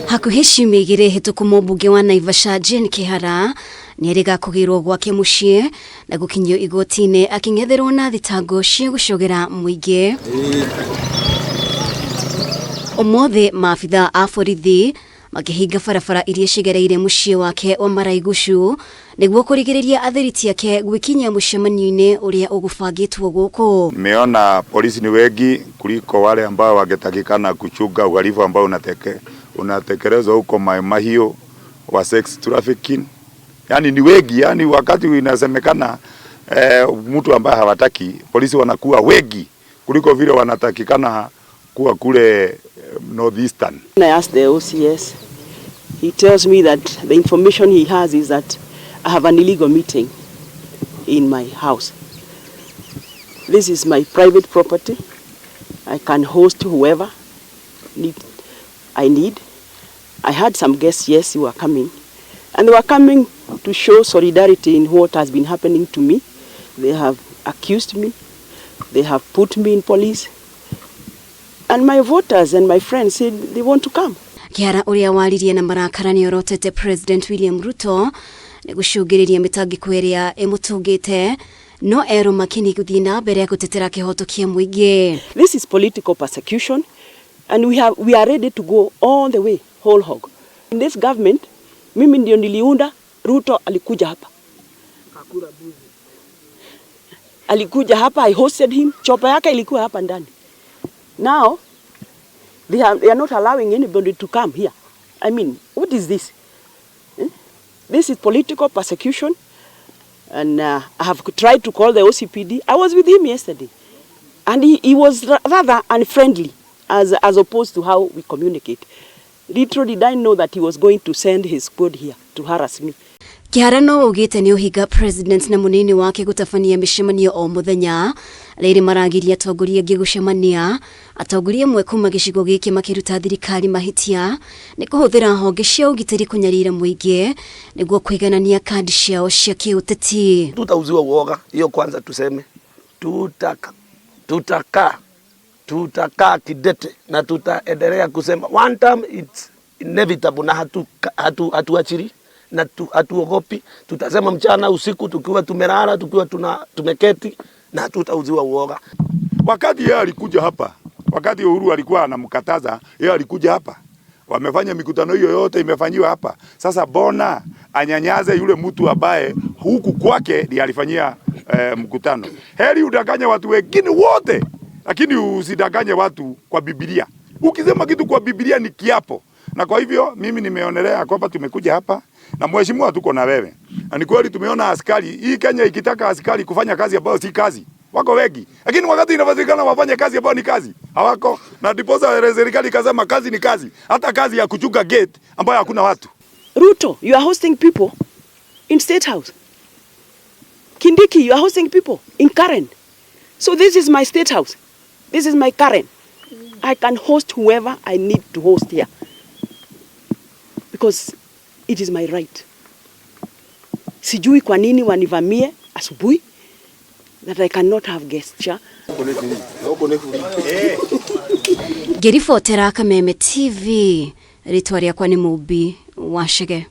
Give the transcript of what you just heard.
Hakuhĩ ciumia igĩrĩ hĩtũku mũmbunge wa Naivasha Jane Kĩhara nĩerĩga kũgĩrwo gwake mũciĩ na gũkinyio igoti-inĩ akĩng'etherwo na thitango cia gũcogera mũingĩ. Ũmũthĩ maabitha a borithi makĩhinga barabara iria cigereire mũciĩ wake wa Maraigucu nĩguo kũrigĩrĩria athiriti ake gwĩkinyia mũcemanio-inĩ ũrĩa ũgũbangĩtwo gũkũ. Nimeona polisi ni wengi kuliko wale ambao wangetakikana kuchunga uhalifu ambao unatekelezwa huko Mai Mahiu wa sex trafficking. Yani ni wengi, yani wakati inasemekana mtu ambaye hawataki, polisi wanakuwa wengi kuliko vile wanatakikana kuwa kule Northeastern. I asked the OCS, he tells me that the information he has is that I have an illegal meeting in my house. This is my private property. I can host whoever I need. I had some guests, yes, who were coming. And they were coming to show solidarity in what has been happening to me. They have accused me. They have put me in police. And my voters and my friends said they want to come. Kĩhara ũrĩa waririe na marakara nĩ orotete President William Ruto nĩ gũcũngĩrĩria mĩtangĩko ĩrĩa ĩmũtũngĩte no erwo makini gũthiĩ na mbere gũtetera kĩhoto kĩa mũingĩ. This is political persecution and we are ready to go all the way whole hog. In this government, mimi ndio niliunda. Ruto alikuja hapa. Alikuja hapa, I hosted him. Chopper yake ilikuwa hapa ndani. Now, they are not allowing anybody to come here. I mean, what is this? This is political persecution. And I have tried to call the OCPD. I was with him yesterday. And he was rather unfriendly as opposed to how we communicate. Little did I know that he was going to send his squad here to harass me. Kĩhara no ugĩte nĩ ũhinga president na mũnini wake gũtabania mĩcemanio o mũthenya rĩrĩ maragiria atongoria angĩ gũcemania. Atongoria amwe kuma gĩcigo gĩkĩ makĩruta thirikari mahĩtia nĩ kũhũthĩra honge cia ũgitĩri kũnyarira mũingĩ nĩguo kũiganania kandi ciao cia kĩũteti. Tutauziwa uoga hiyo kwanza, tuseme tutakaa tutakaa kidete na tutaendelea kusema one term it's inevitable na hatuachili na hatuogopi. Tutasema mchana usiku, tukiwa tumelala, tukiwa tumeketi na hatutauziwa uoga. Wakati yeye alikuja hapa, wakati Uhuru alikuwa anamkataza, yeye alikuja hapa. Wamefanya mikutano hiyo yote imefanyiwa hapa. Sasa bona anyanyaze yule mtu ambaye huku kwake ndiye alifanyia mkutano. Heri udanganye watu wengine wote, lakini usidanganye watu kwa Biblia. Ukisema kitu kwa Biblia ni kiapo. Na kwa hivyo mimi nimeonelea kwamba tumekuja hapa na mheshimiwa tuko na wewe. Na ni kweli tumeona askari hii Kenya ikitaka askari kufanya kazi ambayo si kazi, wako wengi. Lakini wakati inapatikana wafanye kazi ambayo ni kazi, hawako. Na ndiposa serikali ikasema kazi ni kazi, hata kazi ya kuchunga gate ambayo hakuna watu. Ruto, you are hosting people in State House. Kindiki, you are hosting people in Karen. So this is my State House. This is my Karen. I can host whoever I need to host here. Because it is my right. Sijui kwa nini wanivamie asubuhi that I cannot have guests. Ngĩribotera Kameme TV, rĩtwa rĩakwa nĩ Mũmbi wa Chege.